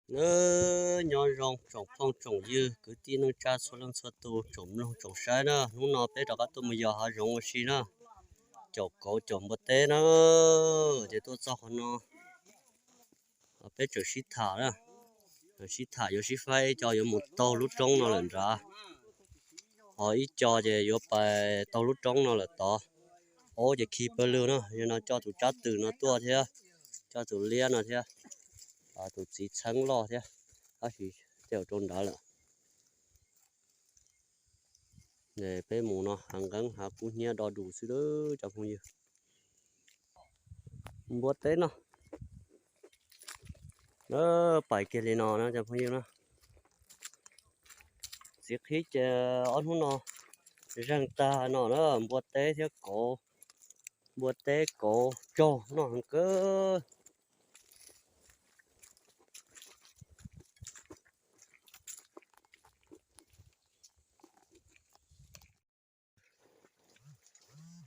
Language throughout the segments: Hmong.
Nyob zoo tsoom phooj tsoom ywg kwv tij neej tsa txhua leej txhua tus tsoom mloog tsoom saib na, hnub no peb rov qab tuaj mus yos hav zoov ua si na, caum kauv caum npua teb na. Ces tuaj txog qhov no, peb tseem sib tham na, sib tham yuav sib faib ib co yuav mus taug lub roob no lawm nrad, ho ib co ces yuav pais taug lub roob no lawm tod. Aub ces khi pawg lug na, yog no coj tus tsab tws no tuaj thiab, coj tus liab no thiab, tus txiv txheeb loj thiab, tab sis tej zaum rau nrad lawm. Peb mus no hav nqeeb hav kub hnyiab do dus xwb lawm cov phooj ywg. Npua teb no, pais kiag li no na cov phooj ywg na. Txiv qhib ces ob hnub no zeeg tag no na, npua teb thiab kauv, npua teb kauv tsaug noj heev kawg.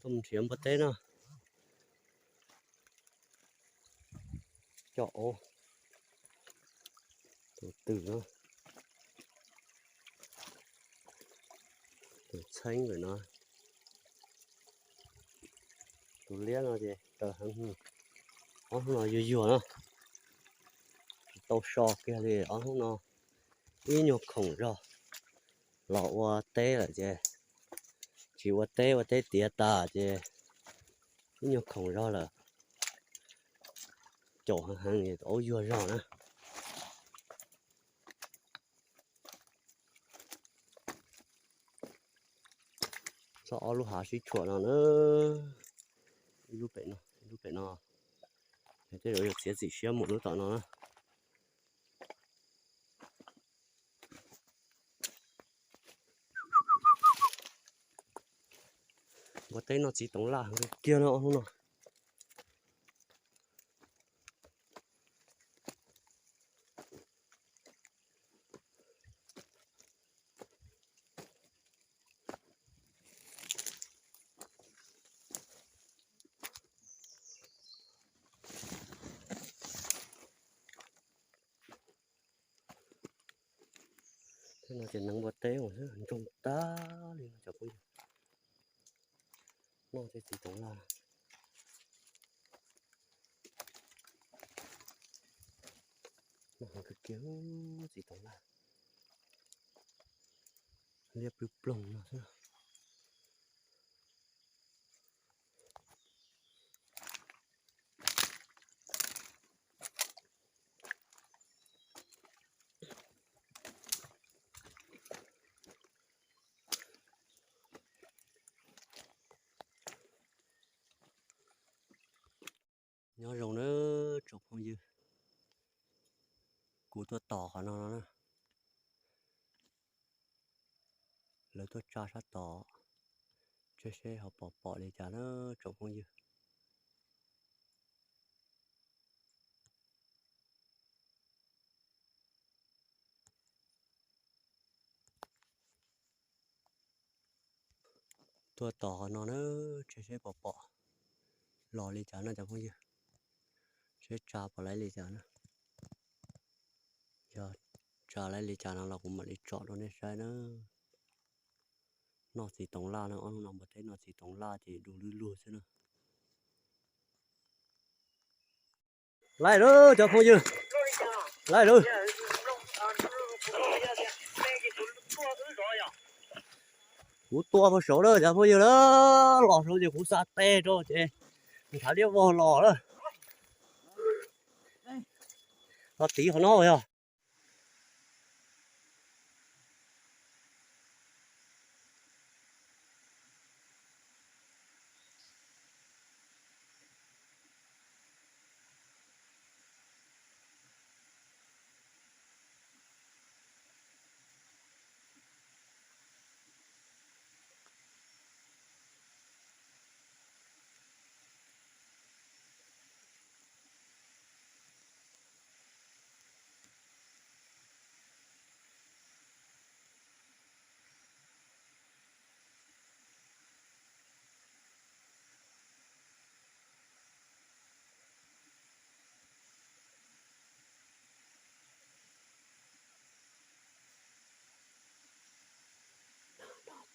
Tuaj mus nrhiav npua teb no, coj aub, tus twm no, tus txheeb lawm no, tus liab no ces taws heev, ob hnub no yuag yuag na, tsis tau so kiag li ob hnub no, ib nyuag khoom zog los ua teb lawm ces tsis ua teb, ua teb tiav tas ces ib nyuag khoom zog lawm, caum heev heev aub yuag zog na. Txog ob lub hav sib tshuam no na, ib lub pem no, ib lub pem no, tej zaum yuav txiav txim siab mus lub tom no na. Npua teb noj txiv toov laj heev kiag no ob hnub no. Tej no ces neev npua teb ua ntsoog tag li no cov phooj ywg. Noj tej txiv toov laj, noj heev kawg kiag txiv toov laj, liab ploog ploog no xwb. Nyob zoo nawb tsoom phooj ywg, kuv tuaj tos qhov no no na. Lawv tuaj tsa sab tod, tseb seb ho pom pom li cas na tsoom phooj ywg. Tuaj tos qhov no na, tseb seb pom pom los li cas na cov phooj ywg, seb tsa pom laiv li cas na. Yog tsa laiv li cas no los kuv mam li tsom rau nej saib na. Noj txiv toov laj no, ob hnub no npua teb noj txiv toov laj ces du lug lug xwb na. Laij lawm cov phooj ywg, laij lawm. Kuv tua puag saud lawm cov phooj ywg lawm, los saud ces kuv xa tes rau ces ntshav liab vog los lawm. Ho tiv qhov no yog.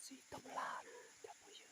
Txiv tooj laj na cov phooj ywg.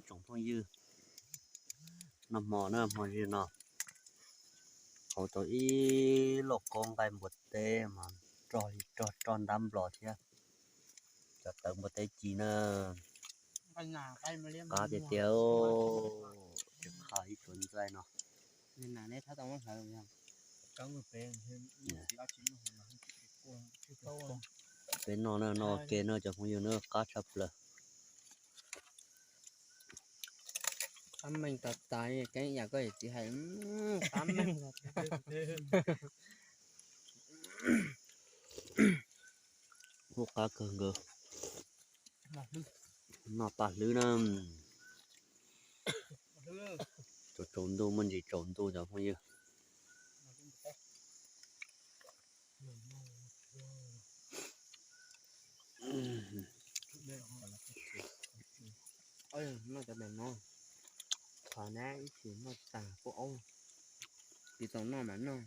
Tsoom phooj ywg, noj hmo na, hmo ntsis no hauv tau ib lauj kaub nqaij npua teb mas rog li rog roj ntab nplos thiab. Cov tawv npua teb ci na, qab tiag tiag, tsis qha ib tsuas ntxaij no. Peb noj na, noj ke na cov phooj ywg na, qab tshaj plaws. Qab meej tas tas, keeb yam koj txiv hais, qab meej. Ub, qab kawg nkaus. Noj paj hlwb na. Tsaus tsaus ntuj, muaj ntsis tsaus ntuj cov phooj ywg. Noj cov daim no, qhov nab ib tsis noj tag kuj aub, tsis tau noj mas noj.